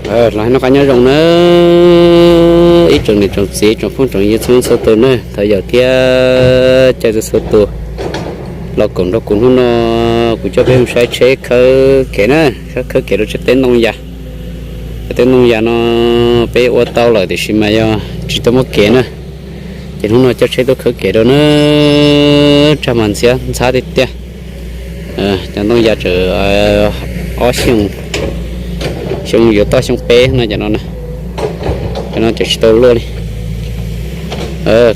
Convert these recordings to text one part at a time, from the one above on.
Los hais noj qab nyob zoo na, ib tsoom niam tsoom txiv tsoom phooj tsoom ywg txhua txhua tus na, thov yog thiab caw txhua txhua tus los koom nrog kuv hnub no, kuv coj peb mus saib tsheb khawb kev na, khawb kev rau tsheb teb ntoo yas. Tsheb teb ntoo yas no peb ua tau lawm tiam sis mas yog tsis tau muaj kev na. Ces hnub no coj tsheb tuaj khawb kev rau na, tsag mas ntxhiab ntxhab tiag tiag. Cov ntoo yas tseem ob xyoo, xyoo yuav toj xyoo peb no cov no na, cov no tseem tsis tau luaj li.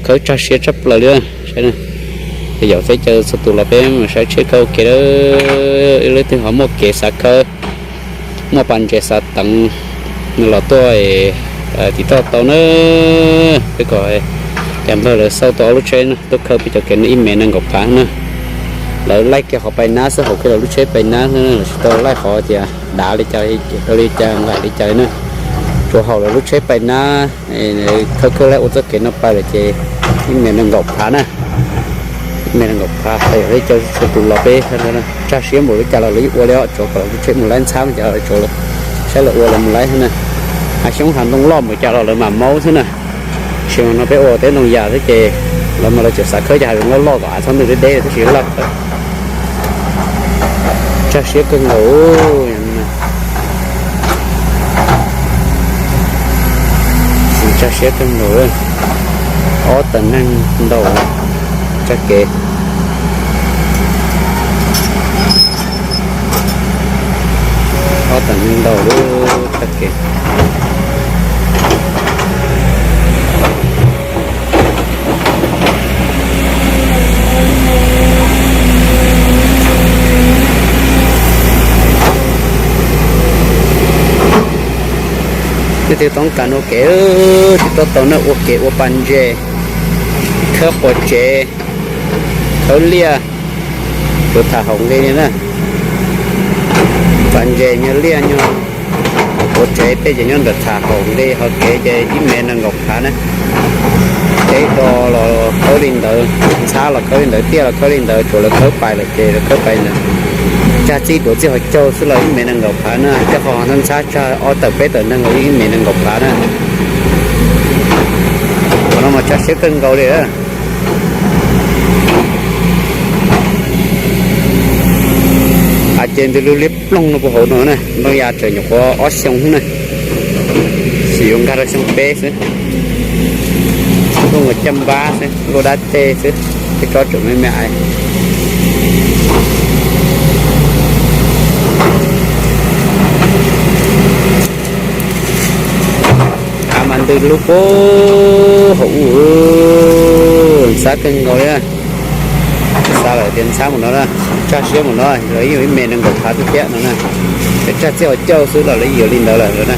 Khawb tsag siab tshaj plaws li. Yog thiab caw txhua tus los peb mus saib tsheb khawb ua ke, leej twg ho muaj kev xav khawb, muaj pas ntses xav teev no los tuaj tim toj tau na. Peb kom cov npawg lawv xauj tau ob lub tsheb no tuaj khawb peb cov kev no ib mev nees nkaum phav na. Lawv laij kiag qhov pais nab xwb, hauv kiag lawv lub tsheb pais nab xwb, lawv tsis tau laij qhov tias dav li cas, li cas nqaim li cas li na. Tsuas hauv lawv lub tsheb pais nab, khawb khawb laij ua txoj kev no pais lawm ces ib mev nees nkaum phav na. Ib mev nees nkaum phav. Yog thiab caw txhua tus los peb tsag siab npaum li cas los lawv yeej ua li os, tsuav kom lawv lub tsheb mus laib ntxhab li cas los tsuav, saib lawv ua lawv mus laib xwb na. Hav xyoob hav ntoo loj npaum cas los lawv mam maub xwb na. Sim no peb ua teb ntoo yas xwb ces lawv mas lawv tseem xav khawb cov hav zoov loj loj kom av txhob ntws deb deb tab sis laj khawb. Tsag siab kawg nkaus. Tsag siab kawg nkaus. Ob tawm neeg ntaus tsag kev. Ob tawm neeg ntaus lub tsag kev. Nej twb toob kas ua kev, twb tau tau nej ua kev ua pas ntses, khawb quav tsev, khawb liaj, tsuav tham haum nqi li na. Pas ntses nyuag liaj nyuag quav tsev tej ces nyob ntawm tham haum nqi, ho kev ces ib mev nees nkaum phav na. Teb do los khawb li ntawd, ntxhab los khawb li ntawd, tiaj los khawb li ntawd, tsuav lawv khawb pais lawm ces lawv khawb pais ntawd. Tsag txij duav txij hauv caug xwb los ib mev nees nkaum phav na, coj qhov ntxhab ntxhab tsag ob tawm peb tawm neeg los yeej ib mev nees nkaum phav na. Qhov no mas tsag siab kawg nkaus li. Av ces ntws lug liab ploog no puag hauv no na, ntoo yas tseem nyuam qhuav ob xyoo xwb na, xyov yuav nkag rau xyoo peb xwb. Luaj ua caj npab xwb, luaj dab tej xwb, tej tsob tseem me me aiv. Av mas ntws lug puag hauv ub, ntxhab kawg nkaus li. Xav lawm tias ntxhab mus no na, tsag siab mus no los yeej ib mev nees nkaum phav thiab no na. Tsag txij hauv caug xwb los lawv yeej yuav li ntawd lawm na.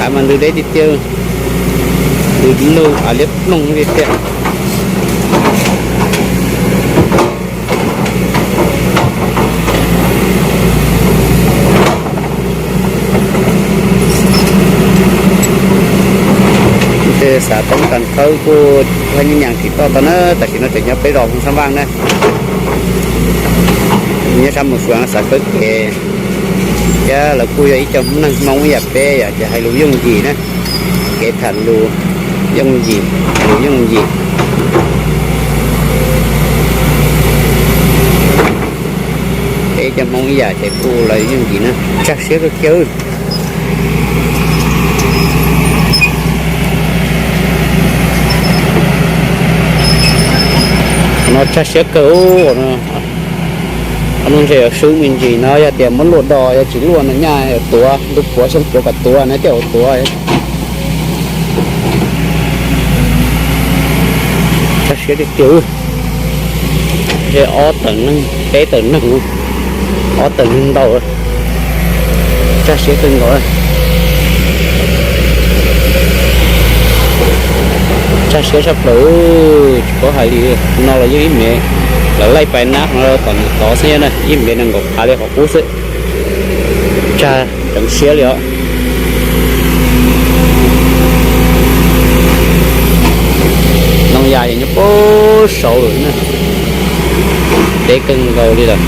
Av mas ntws deb tiag tiag, ntws lug av liab ploog tiag tiag. Tej xav toob kas khawb kuj txhob nyiam nyiam tim toj tau na, tam sim no tseem nyob peb zos Hmoob Xab Vaj na. Nyob sab Mus Suav no xav khawb kev, thiab lawv kuj yog ib co neeg Hmoob ib yam peb yom, ces hais lus yooj yim na, kev tham lus yooj yim, lus yooj yim. Peb cov Hmoob ib yam ces kuj lawv yooj yim na, tsag siab kawg kiag. No tsag siab kawg. Qhov no ntshe yuav swb me ntsis no, yog tias muab luaj do, yog tsis luaj no nyaj yuav tuav, ntu puav xyoo puav kom tuav na, tej zaum tuav. Tsag siab tiag tiag. Ntshe ob tawm neeg peb tawm neeg, ob tawm neeg ntaus. Tsag siab kawg nkaus. Tsag siab tshaj plaws, tsis paub hais li. No los yeej ib mev, lawv laij pais nab no tom nws tod xwb na, ib mev nees nkaum phav li qhov qub xwb. Tsag ceev siab li os. Saud lawm na. Deb kawg nkaus li lawm,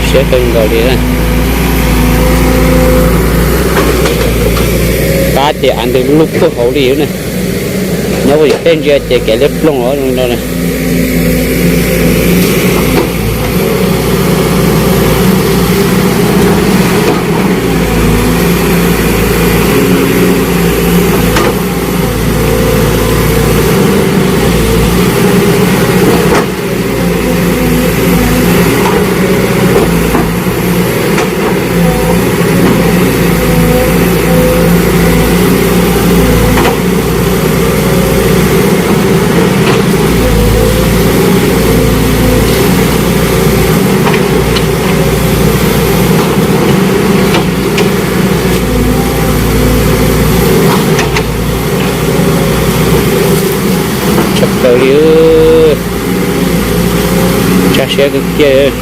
siab kawg nkaus li na. Qab ces av ntws lub puag hauv li na. Nyob ua yim tej ntsia ces kev liab ploog os zoo no na. Tshaj plaws li, tshaj siab kawg kiag.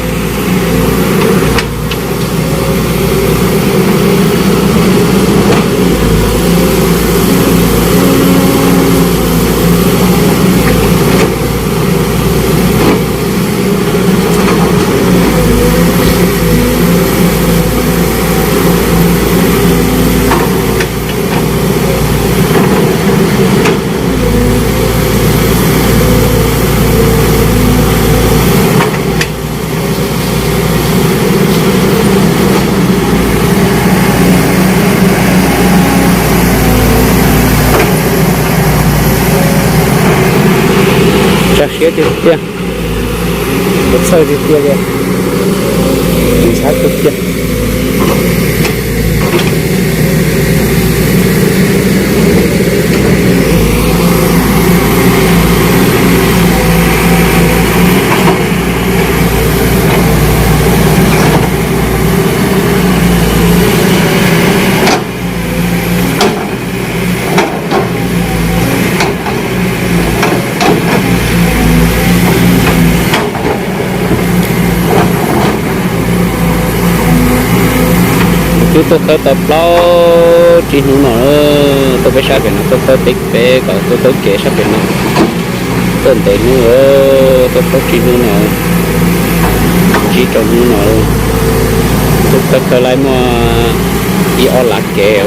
Txaus siab tiag tiag, txhawj tiag tiag li, ntxhab kawg kiag. Twb tuaj khawb tau plaub tsib hnub no, tuaj peb sab pem no, tuaj khawb peb peb kom tuaj khawb kev sab pem no. Tuaj ntev hnub, tuaj plaub tsib hnub no, tsib rau hnub no, tuaj khawb khawb laib muaj ib ob lav kev.